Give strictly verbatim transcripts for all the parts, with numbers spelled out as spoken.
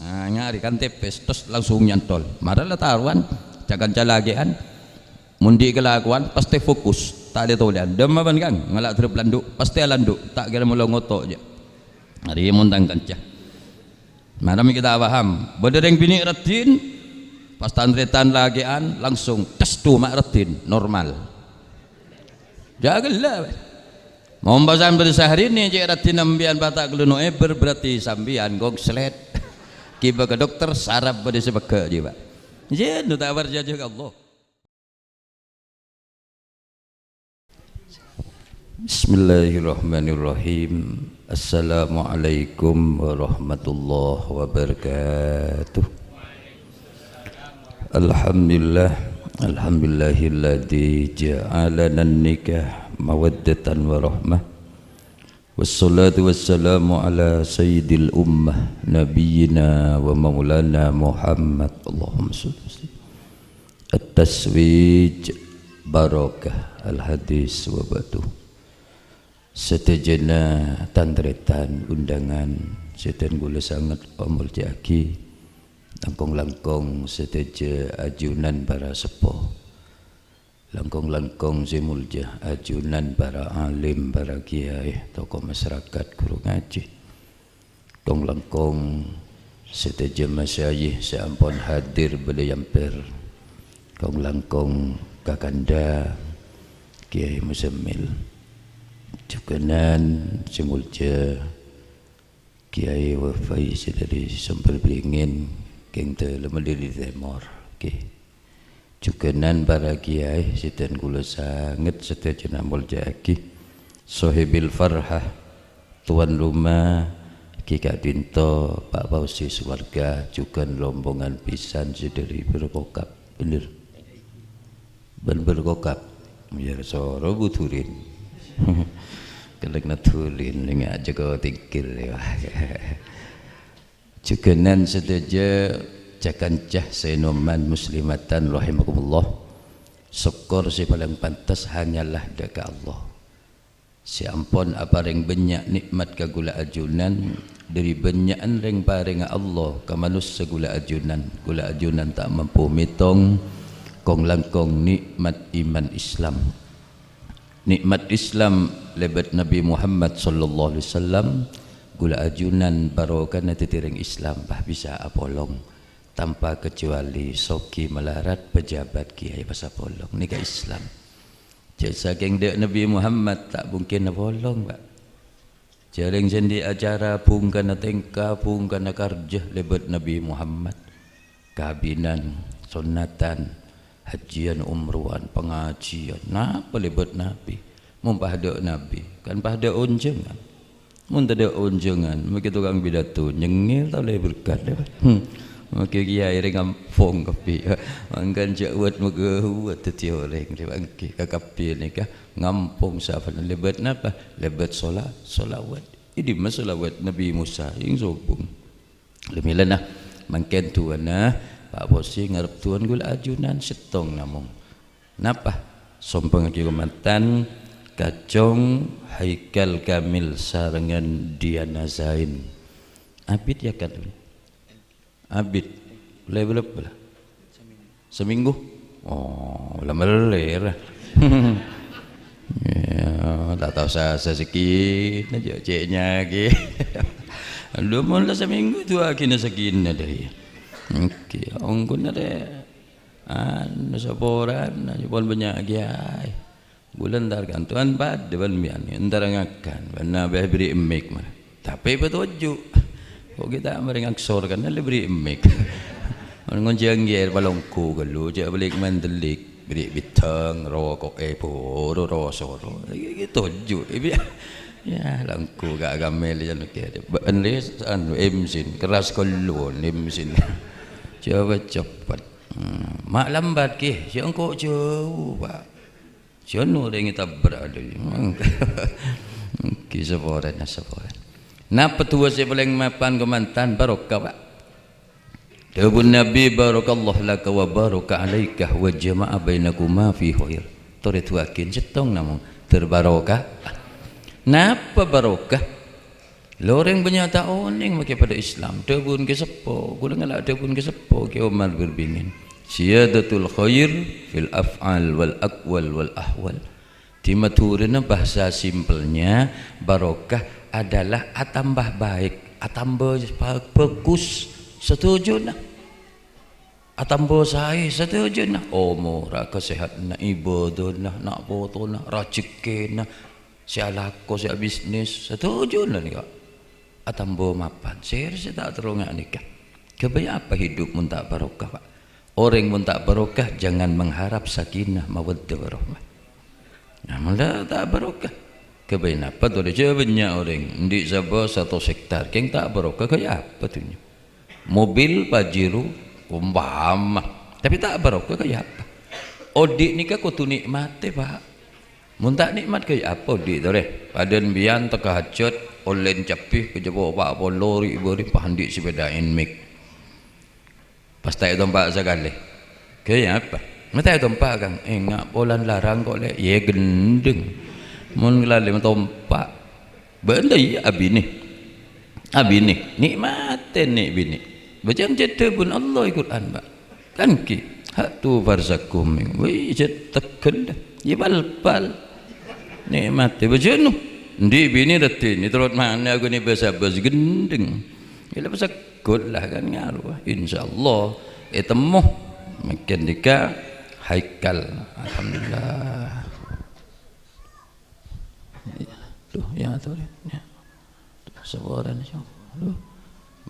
Nah, nyarè kan tèpès, terros langsung nyantol. Mara la tarowan, ca-kanca lakè'an, mon andi' kalakowan, pastè fokus, ta' lè-tolèan. Dâmma bân, Kang, ngala' drep landu', pastè alandu', ta' kèra molo ngoto' jâ'. Arèya mon tang kanca. Mara mè' kita paham. Bâdâ rèng binè' raddhin, pas tan-tarètan lakè'an, langsung tes coma raddhin, normal. Jâ' ghellâ'. Mon pas sampèyan bâdâ Syahrini cè' raddhin sampèyan pata' ghâllu no èbâr, berarti sampèyan gongslet. Ghibâ ka dokter, saraf bâdâ sè pegghâ' jiyâ, Pak. Jiyâ, no ta' parcajâ ka Allah. Bismillahirrahmanirrahim. Assalamualaikum warahmatullahi wabarakatuh. Alhamdulillah. Alhamdulillahilladzi ja'alana nikah mawaddatan wa rahmah. Wassalatu wassalamu ala sayyidil ummah nabiyyina wa maulana Muhammad. Allahumma shalli wa sallim. At-taswij barokah al-hadis wa ba'du. Sadhâjâna tan-tarètan undangan sè dhân kaulâ sanget amoljâ'aghi, langkong-langkong sadhâjâ ajunan para seppo, langkong-langkong sè moljâ ajunan para alim, para kiai, tokoh masyarakat, ghuru ngajhi. Kong-langkong sadhâjâ masyayikh sè ampon hadir bâli ampèr. Kong-langkong kakanda Kiai Muzammil. Jhughânan sè moljâ Kiai Wafai sè dâri Sombher Beringin, kèng dâlemma dâri tèmor. Oke. Jhughânan para kiai sè dhân kaulâ sanget sadhâjâna amoljâ'aghi. Sohibil farhah, tuan rumah, Ki Kadinto, Pak Fauzi Suwarga, jhughân rombongan bhisan sè dâri Berkokap. Bhender? Bân Berkokap. Yâ, soro budurin. Kellèng nadulin, nèng ajâ kok tingkir, yâ. Jhughânan sadhâjâ ca-kanca sè inoman muslimatan rahimakumullah. Sokkor sè palèng pantes hanyalah dâ' ka Allah. Sè ampon aparèng bânnya' nè'mat ka kaulâ ajunan, dâri bânnya'an rèng-parèngnga Allah ka manossa kaulâ ajunan. Kaulâ ajunan ta' mampu mètong kong-langkong nè'mat iman Islam. Nè'mat Islam lèbât Nabbhi Muhammad sallallahu alaihi wasallam, kaulâ ajunan barokana dhâddhi rèng Islam, pas bisa apolong. Tanpa kecuali soghi malarat, pejabat, kiai pas apolong. Nèka Islam. Jhâ' sakèng dâ' Nabbhi Muhammad ta' mungkin apolong, Pak. Jhâ' rèng sè andi' acara bhungkana tèngka, bhungkana karjâ lèbât Nabbhi Muhammad. Kabinan, sonnatan, hajjiyân, umrowan, pangajiyân, napa lèbât Nabbhi? Mon pas dâ' Nabbhi, kan pas dâ' onjhângan. Mon tadâ' onjhângan, mangkè tokang pidato nyengngèl ta' ollè berkat, yâ. Hmm. Mangkè kiai rèng kampong kabbhi. Mangkana jhâ' wât maghâwât dhâddhi orèng, rè, mangkè kakabbhi nèka ngampong safana lèbât napa? Lèbât shola-, sholawat. È dimma sholawat Nabbhi Musa? È sobung. Lè-mèlèna, mangkèn du'âna, Pak Fauzi ngarep du'âna kaulâ ajunan sèttong namong. Napa? Sombhângaghi kamantan, kacong Haikal Kamil sarengngan Diana Zain. Abit yâ, Kat? Abit. Lè-, lè-, Seminggu? Oh, la mellèr. Yâ, ta' tao sa-, sa-, sakèna jhâ' cè' nyakè'. Lho, mon la seminggu du'aaghinah sakèna dâ' iyâ. Èngghi, ongghu nèka, anu, saporana, pon bânnya' kiai. Kaulâ èntar kanto, kan padâ bân sampèyan, èntar ngakan, bân nabâ bherri' mik, mara. Tapè patoju'. Kok kita marè ngaksor, kan la bherri' mik. Mon ngonjhâng gher palongghu ghâllu, jhâ' bâlik mandellèk, bherri' bidhâng, roko'è buru, ro-soro. Ghi-, ghi toju', yâ, yâ, langkong ka kamèl, yâ, nèka. Bân lis, anu, M C, keras ghâllu, M C. Jhâ' cepet. Hmm, ma' lambat, ghi, sè engko' jhâu, Pak. Sè ono orèng ètabrak, aduh. Ghi saporana, saporana. Napa du'a sè palèng mapan kamantan barokah, Pak? Dhâbuna Nabbhi, "Barakallahu laka wa baraka alaika wa jama'a bainakuma fi khair." Torè du'aaghin sèttong namong, terbarokah. Napa barokah? Lha orèng bânnya' ta' onèng makè padâ Islam. Dhâbuna Kè Seppo, kaulâ ngala' dhâbuna Kè Seppo, Kè Omar Berbingin. Ziyadatul khair fil af'al wal aqwal wal ahwal. Di Madhurâna bahasa simpelnya, barokah adalah atambah baik, atambah ba-, bagus sadhâjâna. Atambâ saè sadhâjâna, omorra, kasèhadhânna, ibâdâna, na' potona, rajhekkèna, sè alako, sè abisnis, sadhâjâna nèka atambâ mapan. Sèra sè ta' terro nga' nèka. Ghâbây apa hidup mon ta' barokah, Pak? Orèng mon ta' barokah, jangan mengharap sakinah, mawaddah, warahmah. Nah, mala ta' barokah. Ghâbây napa tolè? Jhâ' bânnya' orèng, endi' sabâ satos hektar, kèng ta' barokah, ghâbây apa dhunnya? Mobil Pajero, ompama. Tapè ta' barokah, ghâbây apa? Odi' nèka kodhu nikmatè, Pak. Mon ta' nikmat, ghâbây apa odi' tolè? Padâ bi'en tekka hajhât, ollèna cabbhi, kajhâbâ pa' polo ri'-bâri', pas endi' sepèda Nmax. Pas ta' ètompa' sakalè. Ghâbây apa? Ma' ta' ètompa', Kang. Enga' polana larang kok, Lè'. Yâ, ghendheng. Mon lalè matompa'. Bâ'na, iyâ, abinè. Abinè. Nikmatè nè' binè. Bâjâng jhâ' dhâbuna Allah è Qur'an, Pak. Kan ghi, "Hatu farsakum." Wih, jhâ' tegghâl. Yâ, pal-pal. Nikmatè. Bâjâng no. Endi' binè raddhin? Èterrot mana aku ni basa-basi ghendheng. Yâ, la pas Ghulâ kan ngarowa, insyaallah ètemmo. Mangkèn nèka Haikal. Alhamdulillah. Duh, ya, ator, ya. Saboran, ya. Duh,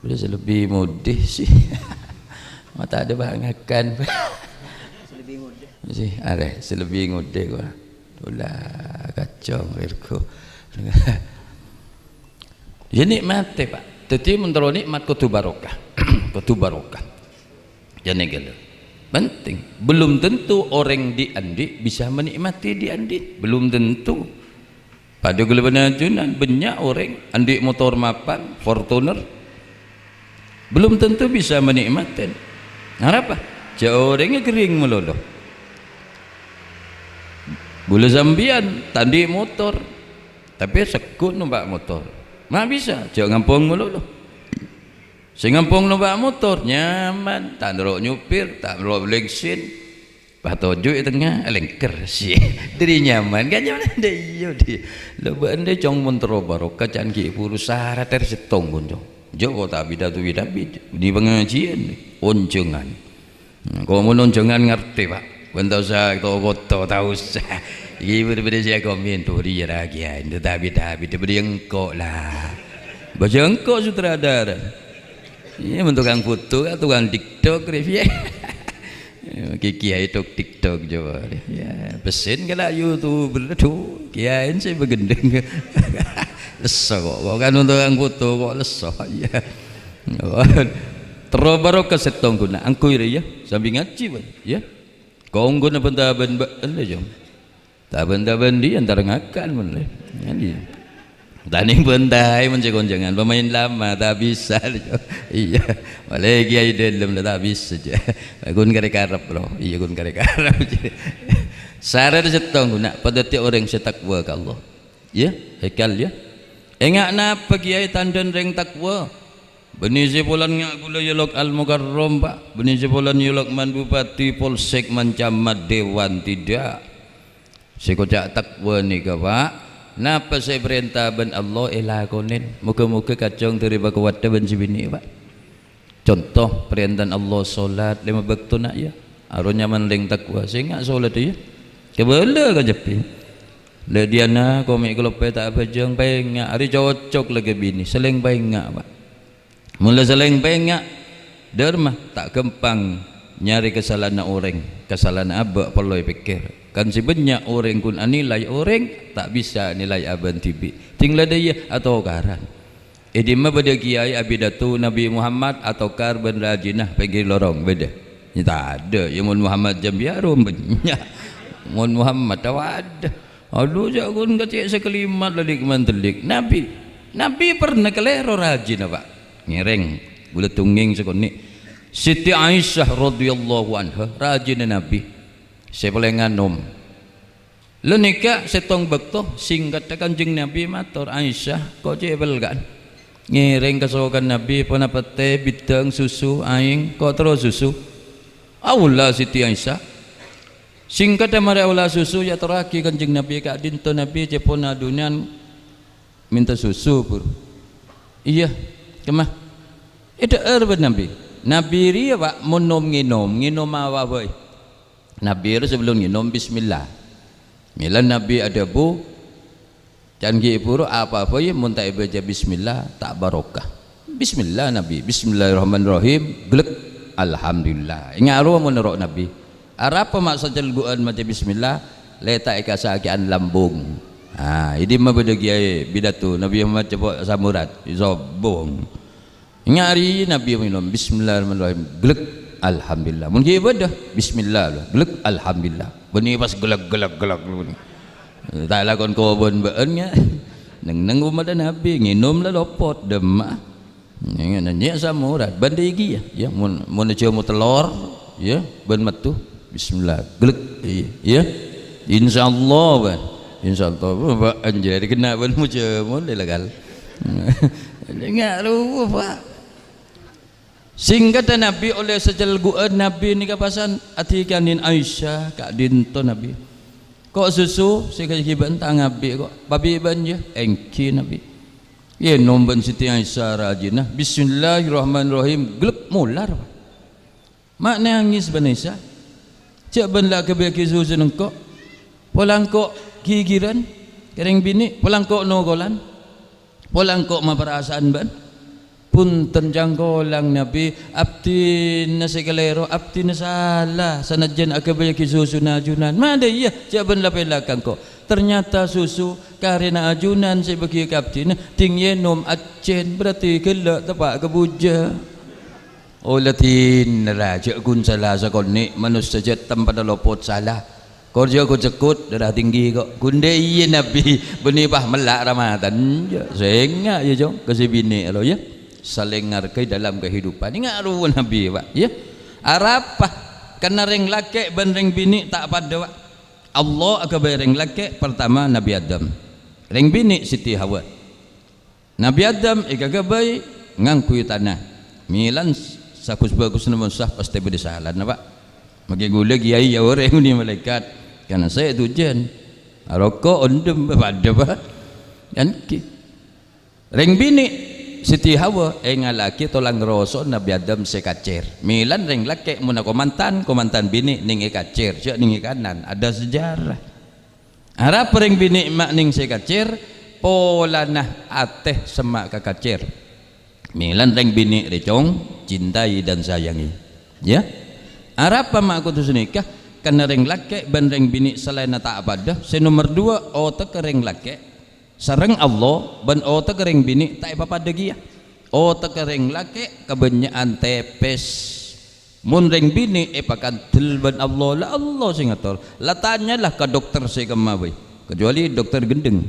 boleh sè lebbi modhâ, sih. Mata ada bahangakan. Sè lebbi modhâ. Sih, arè, sè lebbi modhâ, gua. Dula kacong, Virgo. Ya, nikmatè, Pak. Dhâddhi, mon terro nikmat kodhu barokah. Kodhu barokah. Jhâ' nèka lho. Penting. Belum tentu orèng dhi'-andhi' bisa menikmati dhi'-andhi'. Belum tentu. Padâ ghulâ bân ajunan, bânnya' orèng andi' motor mapan, Fortuner. Belum tentu bisa menikmati. Arapa? Jhâ' orèngnga ghering malolo. Ghulâ sampèyan ta' andi' motor. Tapè segghut nompa' motor. Ma' bisa, jhâ' ngampong malolo. Sè ngampong nompa' motor, nyaman, ta' noro' nyopir, ta' noro' bensin. Pas toju' è tengnga, lèngker, sih. Dhâri nyaman, kan nyaman, dâ' iyâ, dhi. Lha, bâ'na, Cong, mon terro barokah, can ghi' buru sarat èr sèttong, Cong. Jhâ' kok ta' bidhâ-bidhâ, bidhâ. Di pangajiân, onjhângan. Kok mon onjhângan ngartè, Pak. Bân ta' osa to-koto, ta' osa. Iki bâdâ-bâdâ sè akomen, to ri ra kiyaè, ta' bidhâ-bidhâ, bâdâ engko' la. Bâjâ engko' sutradara. Iyâ, mon tokang foto, ka tokang TikTok, rè, piyè? Ki-, kiyaè tok TikTok, coba, rè. Ya, pesen kala YouTuber, aduh, kiyaè sè bâghendheng. Lesso kok, kok kan mon tokang foto, kok lesso, ya. Terro barokah sèttong ghuna. Angghuy rè, ya, sambi ngajhi, bân, ya. Kongkona bân-tabân bâ'na, ya. Ta' bân-tabân dhi' entar ngakan, mon, lè. Ngajhi. Tanè bân taè, mon sè konjhângan, pemain lama, ta' bisa, ya. Iyâ. Malè kiyaè dâlem, la, ta' bisa, ya. Ghun karè karep, bro. Iyâ, ghun karè karep. Sarat sèttong ghuna, padâddhi orèng sè takwa ka Allah. Ya, Haikal, ya. Enga' napa kiyaè tandhâna rèng takwa? Bânnè sè polana nga' ghulâ è Lok Al-Mukarram, Pak. Bânnè sè polana è Lok man bupati, polsek, man camat, dewan, tidak. Sè koca' takwa nèka, Pak, napa sè èparènta bân Allah èlakonè. Moghâ-moghâ kacong dhâri pakowadhâ bân sè binè', Pak. Conto, parèntana Allah sholat lèma bâkto, na', ya. Aro nyaman rèng takwa, sè nga' sholat, ya. Kabâlâ ka jhebbhi. Lè' diyâna, komè' kaloppè ta' abhâjâng, pènga', arè cocok la ka binè, salèng pènga', Pak. Mon la salèng pènga', dârma, ta' ghâmpang nyarè kasalahanna orèng, kasalahanna abâ' parlo èpèkkèr. Kan sè bânnya' orèng ghun anilai orèng, ta' bisa nilai abâ'na dhibi'. Dhing la dâ' iyâ atokaran. È dimma bâdâ kiyaè apidato Nabbhi Muhammad atokar bân rajina pènggir lorong? Bâdâ? Yâ tadâ'. Yâ mon Muhammad Jambiaro bânnya'. Mon Muhammad tawadâ. Adu, jhâ' ghun kacè' sakalimat la dik-mandellik. Nabbhi, Nabbhi pernah kalèro rajina, Pak. Ngèrèng, bulâ dongèng sakonè'. Siti Aisyah radhiyallahu anha, rajina Nabbhi. Sè palèng anom. Lha nèka sèttong bâkto singkatta Kanjeng Nabbhi mator, "Aisyah, ko' cè' pelka'an." Ngèrèng kasokan Nabbhi, ponapa tè, bhiddhâng, susu, aèng, ko' terro susu? Aola Siti Aisyah. Sèngkaddhâ marè aola susu, èyatorraghi Kanjeng Nabbhi, ka'dinto Nabbhi cè' pon adhunyan mènta susu, buru. Iyâ, kemma. Èdhâ'âr bân Nabbhi. Nabbhi rèya, Pa', mon nom-ngènom, ngènom apa bhâi. Nabbhi rèya sabellun ngènom, bismillah. Mèla Nabbhi adhâbu, can ghi' buru apa bhâi mon ta' èbâca bismillah, ta' barokah. Bismillah, Nabbhi. Bismillahirrahmanirrahim. Glek. Alhamdulillah. Ènga' rowa mon noro' Nabbhi. Arapa ma' sacèlgu'ân maca bismillah, lè ta' èkasakè'an lambung. Ah, è dimma bâdâ kèyaè pidato, Nabbhi Muhammad coba samurad, èsobung. Ènga' rèya Nabbhi ngènom, bismillahirrahmanirrahim. Glek. Alhamdulillah. Mon ghi' bâdâ, bismillah. Glek. Alhamdulillah. Bânnè pas glek, glek, glek. Ta' lakon kobân bâ'ân, ya. Neng-neng ommaddhâ Nabbhi, ngènom la lopot, dâmma. Nèng-, nèng-, nèng samurad, bân dâggi', ya. Ya, mon, mon jhâmo tellor, ya, bân metto. Bismillah, glek, iyâ, ya. Insyaallah, bân. Insyaallah, bân, bân, anjir, kènè' bân mojâ molè la, kal. Nèng rowa, Pa'. Sèngkaddhâ Nabbhi ollè sacèlgu'ân, Nabbhi nèka pasan adhika'an Aisyah, ka'dinto Nabbhi. Ko' susu sè èghibâ'ân ta' ngabi' ko', pabi' bân, yâ, èngghi Nabbhi. Ènom bân Siti Aisyah rajina, bismillahirrahmanirrahim, glek molar. Ma' nangès bân Aisyah. Jhâ' bân la aghâbâyyâghi susu nèng ko'. Pola engko' ghighirân, kèrèng binè', pola engko' nokolan. Pola engko' maparasa'an bân. Bhunten cangkolang, Nabbhi, abdhina sè kalèro, abdhina sala, sanajjhân aghâbâyyâghi susuna ajunan. Madâ iyâ, jhâ' bân la pèlak ka engko'. Ternyata susu karèna ajunan sè èbâghi ka abdhina, dhing ènom ajjhân, berarti ghellâ' teppa' ka bujâ. Ola dinnerra, jhâ' ghun sala sakonè', manossa jhâ' tempadhâ lopot sala. Kor jhâ' ghun sekkut, darah tinggi ko'. Ghun dâ' iyâ Nabbhi, bânnè pas mella' Ramadan. Jhâ' sènga', yâ, Cong, ka sè binè' lo, yâ. Saling ngargai dalam kehidupan. Ènga' rowa Nabbhi, Pa', yâ. Arapa? Karna rèng lakè' bân rèng binè' ta' padâ, Pa'. Allah aghâbây rèng lakè', partama Nabbhi Adam. Rèng binè' Siti Hawa. Nabbhi Adam èkaghâbây ngangghuy tana. Mèlan s-, saghus-bhâghusna manossa pastè bâdâ salana, Pa'. Makè ghulâ kèyaè yâ orèng bânnè malaèkat. Karna sè dujân. Aroko' ondhem padâ, Pa'. Kan ghi. Rèng binè' Siti Hawa èngala'aghi tolang roso'na Nabbhi Adam sè kacèr. Mèlan rèng lakè' mon akomantan, komantan binè' nèng è kacèr, jhâ' nèng è kanan. Ada sejarah. Arapa rèng binè' ma' nèng sè kacèr, polana atè semma' ka kacèr. Mèlan rèng binè' rè, Cong, cintai dan sayangi. Ya. Arapa ma' kodhu sanèka? Karna rèng lakè' bân rèng binè' salaènna ta' padâ. Sè nomer duwâ', otegghâ rèng lakè' sareng Allah bân otegghâ rèng binè' ta' èpapadâ kèya. Otegghâ rèng lakè' kabânnya'an tèpès. Mon rèng binè' èpakandel bân Allah, la Allah sè ngator. La tanyala ka dokter sè kemma bhâi, kecuali dokter gendheng.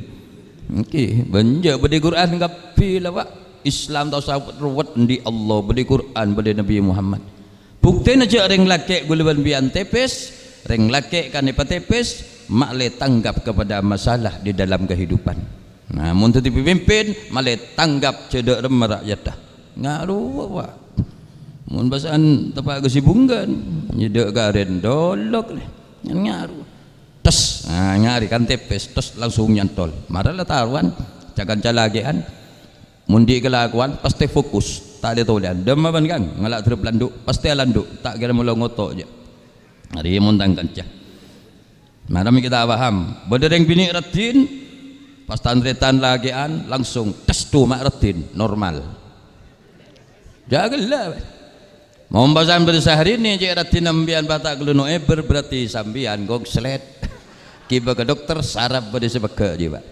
Èngghi, bânjâ' bâdâ è Qur'an kabbhi la, Pa'. Islam ta' osa ruwet, endi Allah, bâdâ è Qur'an, bâdâ è Nabbhi Muhammad. Buktèna jhâ' rèng lakè' ghulâ bân biyân tèpès, rèng lakè' kan èpatèpès, ma'lè tanggap kepada masalah di dalam kehidupan. Nah, mon dhâddhi pamimpin, ma'lè tanggap jhâ' dâ' remma ra'yadda. Nga' rowa, Pa'. Mon bâsa'an teppa' ka sè bunggan, nyèdâ' karèn dolok lè. Nga' rowa. Tes, nah, nga' rè kan tèpès, tes langsung nyantol. Mara la tarowan, ca-kanca lakè'an. Mon dhi' kalakowan, pastè fokus, ta' lè-tolèyan. Dâmma bân, Kang, ngala' drep landhu', pastè alandhu', ta' kèra molo ngoto' jâ'. Arèya mon tang kanca. Mara mè' kita paham. Bâdâ rèng binè' raddhin, pas tan-tarètan lakè'an, langsung tes toma' raddhin, normal. Jâ' ghellâ'. Mon bâsa'an bâdâ Syahrini cè' raddhinna sampèyan pata' kalèno èbâr, berarti sampèyan gongslet. Ghibâ ka dokter, saraf bâdâ sè pegghâ' jiyâ, Pa'.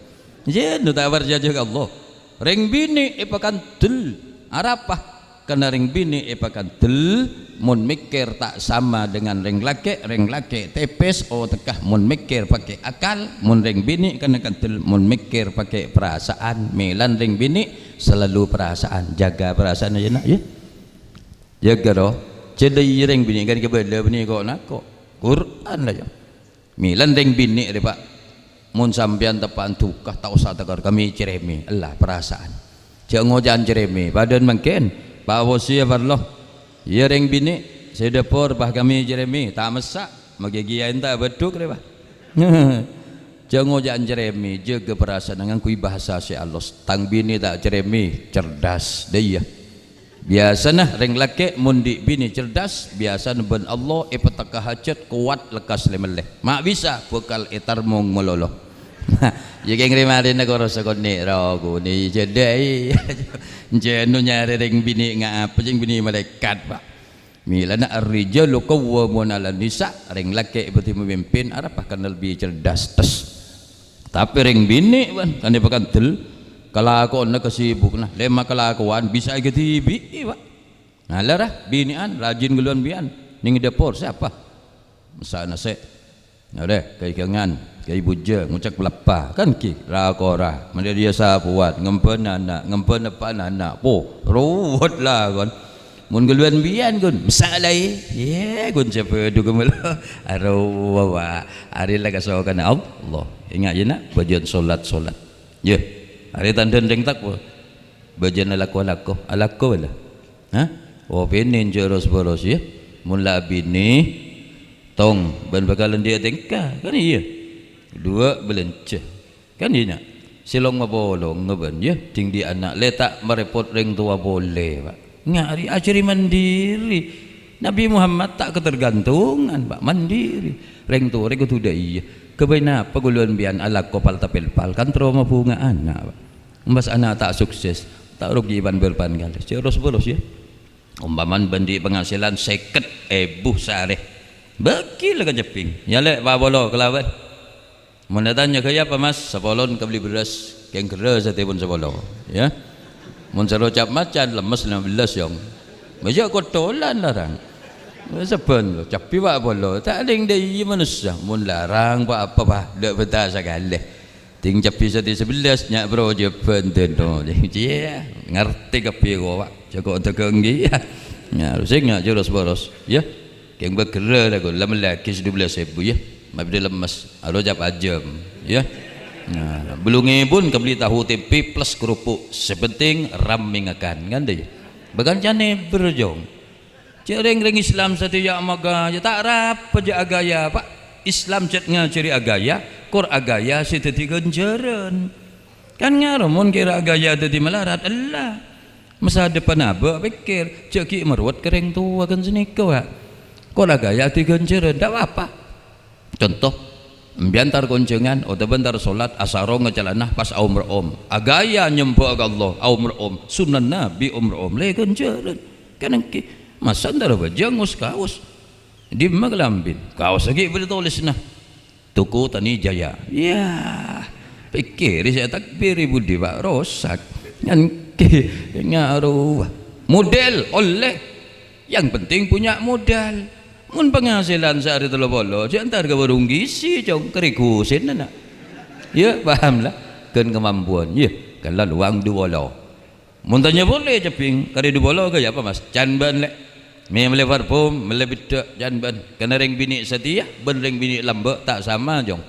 Jhâ' nu ta' parcajâ ka Allah. Rèng binè' èpakandel. Arapa? Karna rèng binè' èpakandel, mon mèkkèr ta' sama dengan rèng lakè', rèng lakè' tèpès otegghâ mon mèkkèr pakè akal, mon rèng binè' kan kandel mon mèkkèr pakè parasaan. Mèlan rèng binè' salalu parasaan, jâgâ parasaan yâ, Na', yâ. Jâgâ, ro. Cè' dâ' iyâ rèng binè' kan kabâlâ bânnè ko'-nako'. Qur'an la, yâ. Mèlan rèng binè' rè, Pa'. Mon sampèyan teppa'an duka, ta' osa tekor kami cerèmè. Ella, parasaan. Jhâ' ngoca'an cerèmè, padâ'ân mangkèn. Pawosè, yâ, parlo. Iyâ, rèng binè' sè dâpor, bâ, kami cerèmè, ta' messa', maghighiyâ ènta' bâdhuk rè, bâ. Jhâ' ngoca'an cerèmè, jâgâ parasa'anna ngangghuy bhâsa sè alos. Tang binè ta' cerèmè, cerdas, dâ' iyâ. Biyasana rèng lakè' mon andi' binè cerdas, biyasana bân Allah èpatekka hajhât kowat lekkas lè-mellè. Ma' bisa bhâkal ètarmong malolo. Iyâ kèng rè-marèna koro sakonè' ro ghunè jâdâ'i. Jhâ' nonyarè rèng binè' nga' apa, jhâ' binè' malaèkat, Pak. Mèlana ar-rijalu qawwamuna 'alan nisa', rèng lakè' bhâdhi mamimpin, arapa kan lebbi cerdas, tes. Tapè rèng binè', bân, kan èpakandel kalakowanna, kasibukna, lèma' kalakowan bisa èghâdhibi'i, Pak. Nah, la ra, binè'an, rajin ghâlluwân bi'an, neng è dâpor, sapa? Massa' nasè'. Arè, kaèghângan, kaèbujâ, ngocak palappa, kan ghi, ra-kora, mandhâr iyâ sapowan, ngembhâna ana', ngembhâna eppa'na ana', po, rowet la, kon. Mon ghâlluwân bi'an, kon, massa' laè, yè, kon, sapa dhu kemel, arowa, wa, arè la kasokanna Allah. Enga', yâ, na', bâjâna solat-solat. Yâ, arè tandhâna rèng takwa. Bâjâna alako-alako, alako bâlâ. Hah? Opènèn jhâ' ros-boros, yâ. Mon la abinè, tong, bân bhâkal andi'â tèngka, kan iyâ? Duwâ' bâlânjhâ, kan iyâ, nya'? Sè long-mapolong bân, yâ, ding dhi' ana' lè ta' marèpot rèng towa polè, Pak. Nga' rè ajhâri mandiri. Nabbhi Muhammad ta' katergantongan, Pak, mandiri. Rèng towa rè kodhu dâ' iyâ. Ghâbây napa ghâlluwân bi'an alako pal-tapèlpal, kan terro mabhunga ana', Pak. Empas ana' ta' sukses, ta' rogi pan-bârpan kalè. Jhâ' ros-boros, yâ. Ompamana bân dhi' panghasilan sèket èbu saarè, bâgi la ka Cepping. Yâ, lè', pa' polo kalabân. Mon ètanya, "Ghâbây apa, Mas?" "Sapolon kabelli bherrâs, kèng gherrâ satèya pon sapolo." Yâ. Mon sè rocap macan, lemmes lèma bellâs, yong. Bâjâ' kotolan larang. Sabbhân lo, cabbhi pa' polo. Ta' ding dâ' iyâ manossa. Mon larang pa' apa, pa', dâ' bhâta sakalè. Ding cabbhi satèya sabellâs, nya' bro, jhâbhân dâno. Iyâ, ngartè kabbhi ko, Pak. Jhâ' ko' dâgâng ghi, yâ. Nya, sènga' jhâ' ros-boros, yâ. Kèng bâgherrâ la, ko, la mellèaghi sè dubellâs èbu, yâ. Mabdhi lemmes, aro jhâ' pajâm, yâ. Nah, bâllung èbun kabelli tahu tempe plus kerupuk. Sè penting ramè ngakan, kan, dâ, yâ. Bâ kancana bâr, jong. Jhâ' rèng-rèng Islam satèya aghâjâ, ta' arapa jhâ' aghâjâ, Pak. Islam jhât ngajhâri aghâjâ, kor aghâjâ sè dhâddhi ghânjhârân. Kan ngaro mon kèra aghâjâ dhâddhi malarat, ella. Masa depan abâ' pèkkèr, jhâ' ghi' marowat ka rèng towa kan sanèka, Pak. Kor aghâjâ dhâddhi ghânjhârân, ta' apa-apa. Conto, empèyan entar konjhângan otabâ entar solat asarong è calana pas aom-ra'om. Aghâjâ nyembâ ka Allah, aom-ra'om, sunnah Nabi om-ra'om, lè ghânjhârân. Kan ènggi, masa entar abhâjâng ngos kaos. Dimma kalambhina? Kaossa ghi' bâdâ tolèsanna. Toko Tani Jaya. Yâ, pèkkèrè sè takbir è budi, Pak, rosak. Kan ènggi, ngarowa. Model, ollè. Yang penting punya modal. Mon panghasilan saarè tello polo, jhâ' entar ka warung gisi, Cong, karè ghusèna, na'. Yâ, paham, la? Ghân kamampowan, yâ, kala lowang du polo. Mon tanya polè, Cepping, karè du polo ghâjâ apa, Mas? Can bâ'ân, lè'. Mè' mellè parfum, mellè beddhâ', can bâ'ân. Karna rèng binè' satèya bân rèng binè' lambâ' ta' sama, Cong.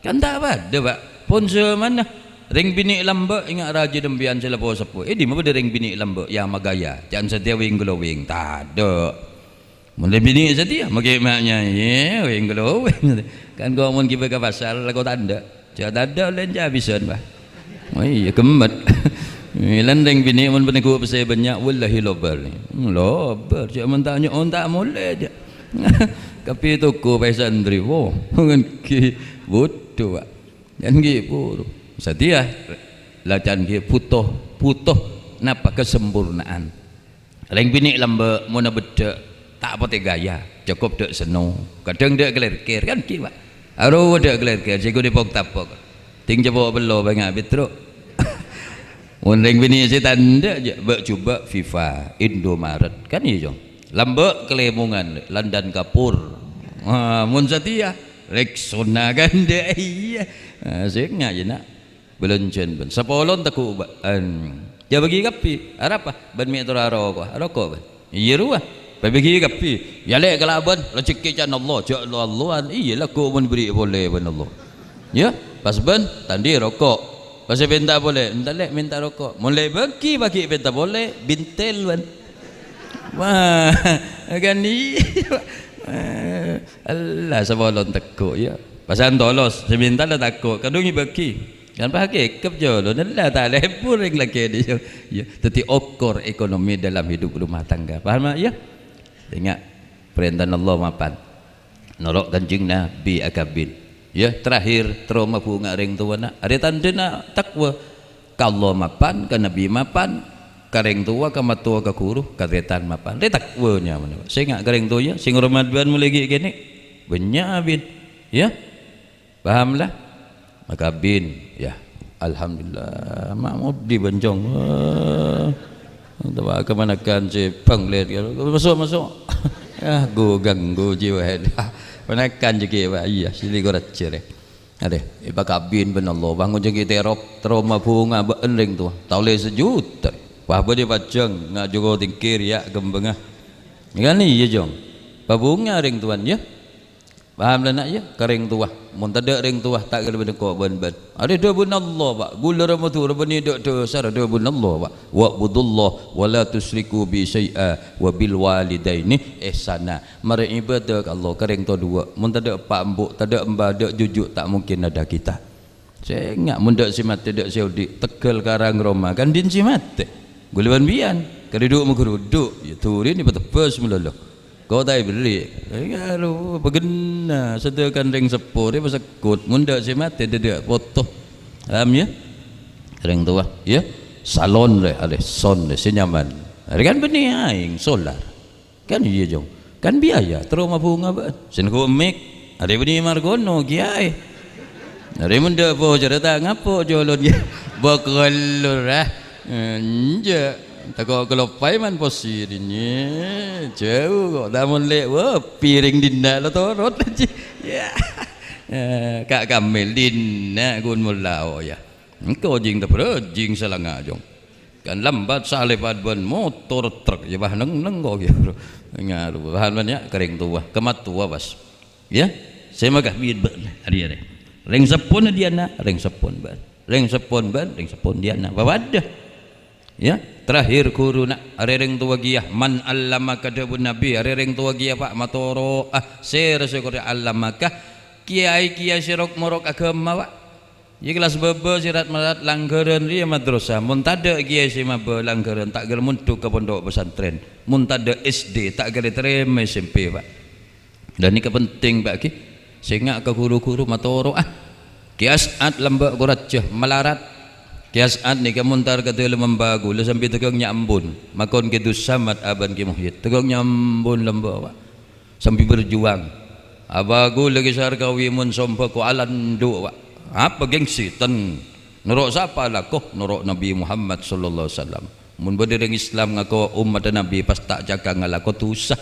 Kan ta' padâ, Pak. Pon zamanna rèng binè' lambâ' enga' rajâ dâmbiyân sè la po-seppo. È dimma bâdâ rèng binè' lambâ' yâ maghâjâ? Can satèya wing-glowing. Tadâ'. Mon rèng binè' satèya, maghi ma' nyajâ, wing-glowing. Kan ko' mon ghibâ ka pasar, la ko' tandhâ. Jhâ' tadâ' ollè jhâ' abisân, Pak. Oh iyâ, ghemmet. Mèlana rèng binè' mon panèghu' pèssè bânnya', wallahi lobâr. Hmm, lobâr. Jhâ' mon ta' nyo'on, ta' molè, jhâ'. Kabbhi toko paè santrè, wo. Ngen ghi bhuto, Pak. Ngen ghi buru. Satèya, la can ghi buto, buto napa? Kasamporna'an. Rèng binè' lambâ' mon abeddhâ' ta' patè ghâjâ, cokop dâ' senno, kadhâng dâ' kalèrkèr, kan ghi, Pak. Arowa dâ' kalèrkèr, sè ghun èpok-tapok. Ding cepo' pello bânnya' Petro. Mon rèng binè' sè tandhâ, jhâ' bâ'-jhubâ' Viva, Indomaret, kan iyâ, Cong? Lambâ' kalèmongan, London Kapur. Ah, mon satèya, Rexona, kan dâ' iyâ. Ah, sènga' jâ, na'. Bâlânjhâna bân sapolon teggu' bâ'ân. Yâ bâgi kabbhi. Arapa? Bân mè' tor aroko'a. Aroko' bân. Iyâ rowa. Pabâgi kabbhi. Yâ lè' kalabân. Rejhekkè can Allah. Jhâ' lo-allowan. Iyâ lagghu' mon èberri' polè bân Allah. Yâ, pas bân tandhi roko'. Oh, sè mènta polè, "Enta, Lè', mènta roko'." Mon la èbâghi, bâghi mènta polè, bintel, bân. Wah, kan iyâ. Allah, sapolo teggu', yâ. Pasan tolos, sè mènta la tako', kadhung èbâghi. Kan pahakèkep jâlâ, la ta' lebur rèng lakè' dhi', yâ. Yâ, dhâddhi okor ekonomi dalam hidup rumah tangga. Paham, yâ? Enga', parèntana Allah mapan. Noro' Kanjeng Nabi akabin. Yâ, terakhir, terro mabhunga rèng towana. Arèya tandhâna taqwa. Ka Allah mapan, ka Nabi mapan, ka rèng towa, ka mattowa, ka ghuru, ka tarètan mapan. Rè taqwa nyamana. Sè enga' ka rèng towa, yâ, sè ngormat bâ'na molaè ghi' kènè'. Bânnya' abin. Yâ? Paham, la? Makabin, yâ. Alhamdulillah, ma' modi bân, Cong. Wah. Tawa kamanakan sè banglet, yâ. Maso', maso'. Ah, ghu-, ganggu jiwa. Manakan jâ' ghi', Pak. Iyâ, sini ghu rajâ, rè. Arè, èpakabin bân Allah. Bângon jâ' ghi' terrok, terro mabhunga bâ'na rèng towa. Ta' ollè sajuta. Wah, bâdâ pajhâng, nga' jhuko tingkir, yâ, kembhângnga. Kan iyâ, Cong. Pabhunga rèng towana, yâ. Paham la, na', yâ? Ka rèng towa. Mon tadâ' rèng towa, ta' kèra bâdâ ko' bân-bân. Arè dhâbuna Allah, Pak. Ghulâ ra Madhurâ bânnè dâ' dhâsar dhâbuna Allah, Pak. "Wa'budullaha wa la tusyriku bihi syai'a wa bil walidaini ihsana." Marè ibadah ka Allah, ka rèng towa duwâ'. Mon tadâ' eppa' embu', tadâ' emba, tadâ' juju', ta' mungkin ada kita. Sènga' mon dâ' sè matè, dâ' sè odi', tegghâl karang roma, kan dhin sè matè. Ghulâ bân biyân, karè dhu'-maghârudhu', yâ dhurina patebâs malolo. Ko' ta' èberri'. Ènga' ro, paghenna, sadhâkan rèng seppo rè pasekkut, mon dâ' sè matè, dâ'-dâ' poto. Paham, yâ? Rèng towa, yâ? Salon rè, arè son rè, sè nyaman. Arè kan bânnè aèng, solar. Kan iyâ, Cong. Kan biaya, terro mabhunga bâ'na. Sèngko' mik, arè bânnè margono, kiyaè. Arè mon dâ' bhojhârâ ta' ngapo' jhâlân, yâ. Bâkellor, ah. Enjâ'. Tako' kaloppaè man posirèngnga. Jhâu ko'. Ta' mon lè', wah, piring dinna' la torot. Yâ. Eh, Ka' Kamil dinna' ghun molla, oh, yâ. Engko' jing tabrajing salanga', Cong. Kan lambat salèpat bân motor truk, yâ, bâh, neng-neng ko', yâ, bro. Ngaruh, bâh, bân, yâ, ka rèng towa, ka mattowa, pas. Yâ, sè makabin bâ'na, arè-arè. Rèng seppona diyâna, rèng seppona bâ'na. Rèng seppona bâ'na, rèng seppona diyâna. Papadâ. Yâ, terakhir ghuruna, arè rèng towa kèya, "Man allamaka," dhâbuna Nabi, "arè rèng towa kèya, Pak, matoro'a." Sèra sè korè allamaka, kiyaè-kiyaè sè rok-morok aghâma, Pak. Yâ, kellas bâbâ, sè rat-marat langghârân rèya madrasah. Mon tadâ' kiyaè sè mabâ langghârân, ta' kèra mondhuk ka pondhuk pesantren. Mon tadâ' S D, ta' kèra ètarèma S M P, Pak. Lah, nèka penting, Pak, ghi. Sènga' ka ghuru-ghuru matoro'a. Kè As'ad lambâ' korajâ, malarat. Kè As'ad nèka montar ka dâlem emba ghulâ sambi tèghâng nyambun. Makon Kè Dussamad abân Kè Muhyid. Tèghâng nyambun lambâ', Pak. Sambi berjuang. Abâ ghulâ ghi Sarkawi mon sombâ ko' alandhu', Pak. Apa gengsi? Ten. Noro' sapa alako? Noro' Nabi Muhammad sallallahu alaihi wasallam. Mon bâdâ rèng Islam ngako ommaddhâ Nabi pas ta' cakang alako dusa.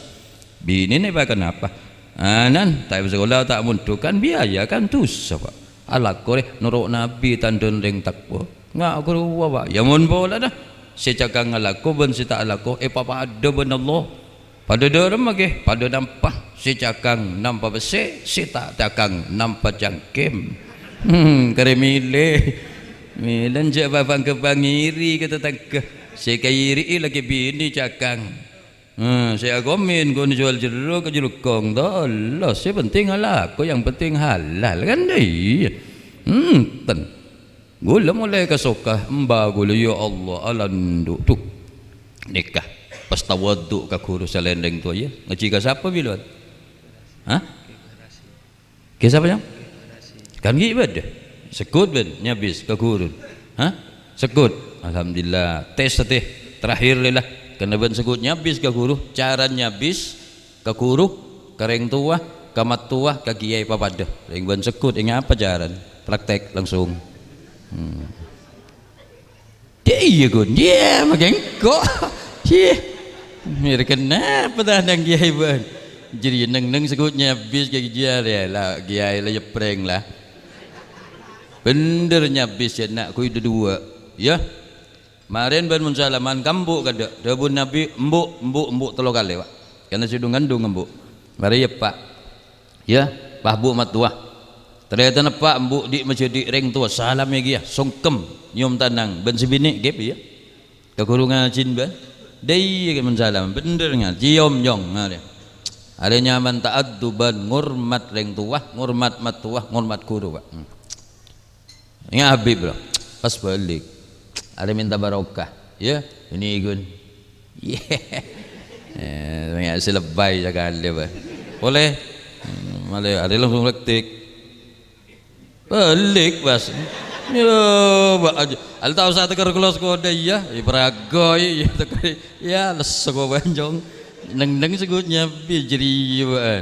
Binèna èpakanapa? Anan, ta' èpasakola, ta' mondhuk, kan biaya, kan dusa, Pak. Alako rè noro' Nabi tandhâna rèng taqwa. Nga' ghâruwa, Pak. Yâ mon polana, sè cakang alako bân sè ta' alako èpapadâ bân Allah. Padâ dâremma, ghi, padâ nampa. Sè cakang nampa pèssè, sè ta' cakang nampa cangkem. Hmm, karè mèlè. Mèlè jhâ' bâbâng-ghâbâng ngèrè ka tatangghâ. Sè èkaèrè'è lakè binè cakang. Hmm, sè akomen ghun jhuwâl jerro ka Jhullukong, ta' Allah. Sè penting alako, yang penting halal, kan? Iyâ. Hmm, ten. Ghulâ molaè kasoka, emba ghulâ, ya Allah, alandhu'. Dhu. Nèka, pas tawadhu ka ghuru salaèn rèng towa, yâ. Ngajhi ka sapa bilâ'ân? Hah? Kè sapa, Cong? Kan ghi' bâdâ. Segghut bân nyabis ka ghuru. Hah? Segghut. Alhamdulillah. Tes satè. Terakhir lè la. Karna bân segghut nyabis ka ghuru. Cara nyabis ka ghuru, ka rèng towa, ka mattowa, ka kiyaè papadâ. Rèng bân segghut, ènga' apa carana? Praktek langsung. Hmm. Dâ' iyâ, ghun. Iyâ, makè engko'. Iyâ. Mèrèng kenapa ta' nang kiyaè bân? Jârèya neng-neng segghut nyabis ka kiyaè, la, kiyaè la yèprèng, la. Bhendher nyabis, yâ, na', ghu' dâ-duwâ'. Yâ. Marèn bân mon salaman ka embu' kadâ', dhâbuna Nabi, "Embu', embu', embu'," tello kalè, Pak. Karna sè dhung-ngandhung embu'. Marè yâ, Pak. Yâ, Pak, Bu' mattowa. Tarètan eppa' embu' dhi' majhâdhi' rèng towa, salamè kèya, songkem, nyom tanang, bân sè binè', gep, iyâ. Ka ghuru ngajhin, bân. Dâ' iyâ, kè mon salam, bhender, nga-, ciom, nyong, arè. Arè nyaman ta'adduban, ngormat rèng towa, ngormat mattowa, ngormat ghuru, Pak. Hmm. Nga' Habib, bro. Pas bâlik. Arè minta barokah. Iyâ, ini, Gun. Iyâ. Eh, nga' sè lebbi sakalè, Pak. Polè. Hmm, malè, arè langsung praktik. Bâlik, Mas. Yo, Pak, aja. Al ta' osa tèkèr kelos kodâ, iyâ. Iyâ, paraga, iyâ, tèkèr. Iyâ, lesso kok, Bânjong. Neng-neng segutnya, bi-, jârèya, Pak.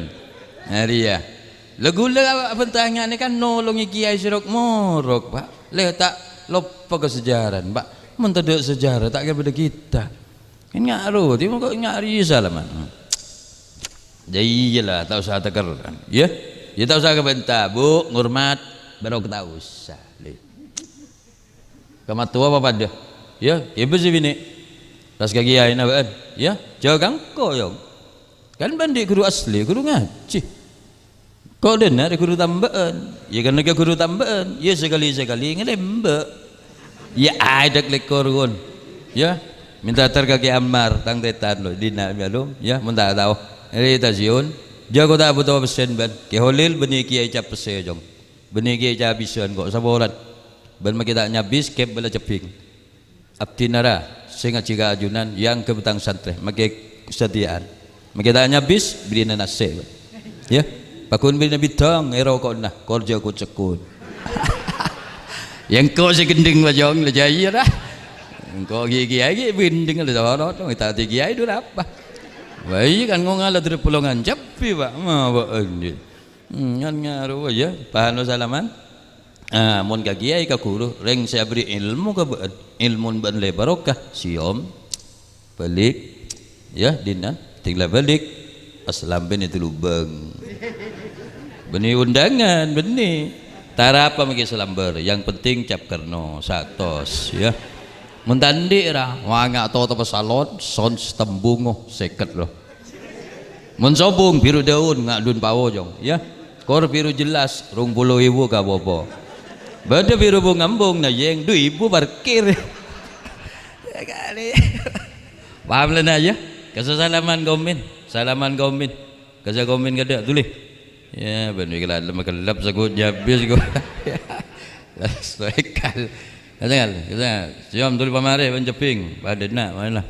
Nah, iyâ. La ghulâ abhânta nganè kan nolongè kèyaè sè rok-morok, Pak. La ta' loppa ka sajhârâna, Pak. Mon tadâ' sajhârâ, ta' kèra bâdâ kita. Kan nga' ro, ti mongko nga' rèya salaman. Jâ iyâ la, ta' osa tèkèr. Iyâ? Iyâ ta' osa kabânta, Bu, ngormat, barokah ta' osa. Lè. Ka mattowa apa padâ? Iyâ, kèbâ sè binè'. Pas ka kèyaèna bâ'ân. Iyâ, jâ' ka engko', yong. Kan bâ'ân dhi' ghuru asli, ghuru ngajhi. Ko' dâna rè ghuru tambâ'ân. Iyâ, kan ka ghuru tambâ'ân. Iyâ, sakalè-sakalè ngalèmbâ'. Iyâ, aèdhâk lèkor, ghun. Iyâ, minta ater ka Kè Ammar, tang tètan, lo, dina, ma'lum. Iyâ, mon ta' tao. Rè ta' siyun. Jâ' ko' ta' bhuto pèssèna, bân. Kè Holil bânnè kèyaè cap pèssè, jong. Bânnè kèyaè ca' bhisan, ko', sapolan. Bân makè ta' nyabis, kèp bâlâ cebbhing. Abdhina ra sè ngajhi ka ajunan, yang ghâbâtang santrè, makè sadhiyâ'ân. Makè ta' nyabis, bèrri'na nasè', Pak. Iyâ, pagghun bèrri'na bidhâng, èroko'na, kor jâ' ko'-cèkko'na. Yâ engko' sè ghendheng, Pak, jong, la jâ iyâ ra. Engko' ghi-, ghi-, ghi-, ghendheng, la jâ' ro-, ro-, ta' dhi-, ghi-, dhu-, apa. Wah, iyâ kan ngongala dâri polongan cabbhi, Pak. Ma, Pak, andi. Hmm, kan ngaruh, yâ, paham lo salaman? Ah, mon ka kèyaè, ka ghuru, rèng sè abherri' èlmo ka bâ'ân, èlmona bâ'ân la èbarokah, siyom, bâlik, yâ, dina, tinggal bâlik, pas lambâna ètolubâng. Bânnè ondhângan, bânnè. Ta' arapa makè salambâr, yang penting cap kerno, satos, yâ. Mon ta' andi' ra, wanga' totobhâ salon, sons tembung, oh, sèket, lo. Mon sobung, biru daun, nga' dun pao, jong, yâ. Kor biru jelas, rong polo èbu ka popo. Bâdâ biru bung-embung, na, yèng, du èbu parkir. Sakalè. Paham la, na, yâ? Kasasalaman komin. Salaman komin. Kasa komin kadâ', tolè. Yâ, bân wi kala lem-, kellep sagut nyabis, kok. Las toekal. Kasa ngal, kasa ngal. Siyom tolè pamarè, bân cebbhing. Padâna, mana?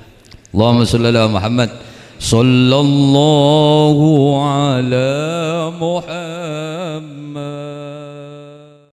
Allahumma shalli ala Muhammad. Sallallahu ala Muhammad.